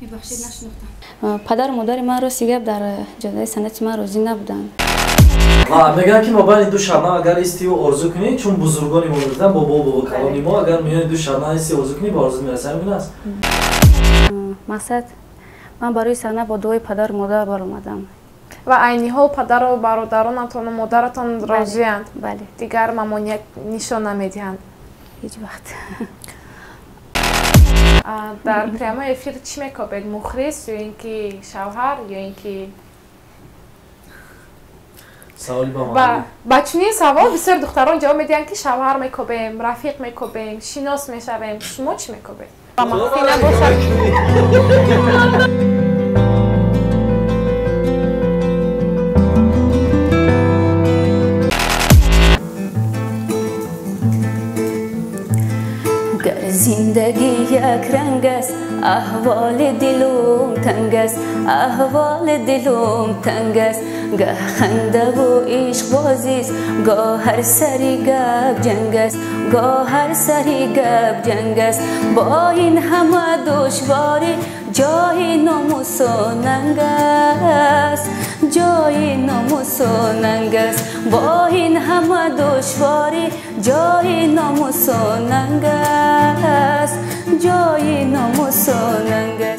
Мебахшед, нашинохтам. Падару модари ман рости гап дар ҷодаи санъати ман розӣ набуданд. Ва мегӯянд, ки мобайни ду шабнам агар истиву орзу кунӣ, чун бузургони мо мегуфтанд, бобо бобо калони мо, агар миёни ду шабнам исти орзу кунӣ, ба орзу мерасӣ. Ҳамин аст? Мақсад, ман барои саҳна бо дуои падару модар баромадам. Ва айни ҳол падару бародаронатону модаратон розианд? Бале. Дигар мамоният нишон намедиҳанд? Ҳеҷ вақт. Дар прямой эфир чӣ мекобед? Мухлис ё ин ки шавҳар, ё ин ки саволи ба ман? Ба чунин савол бисёр духтарон ҷавоб медиҳанд, ки шавҳар мекобем, рафиқ мекобем, шинос мешавем. Шумо чӣ мекобед? Ба махфӣ набошад. Гар зиндагӣ як ранг аст, аҳволи дилум танг аст, аҳволи дилум танг аст. Гаҳ хандаву ишқбозист, гоҳ ҳар сари гап ҷанг аст, гоҳ ҳар сари гап ҷанг аст. Бо ин ҳама душворӣ ҷои номусу нанг аст, ҷои номусу нанг аст. Бо ин ҳама душворӣ ҷои номусу нанг аст, ҷои номусу нанг аст.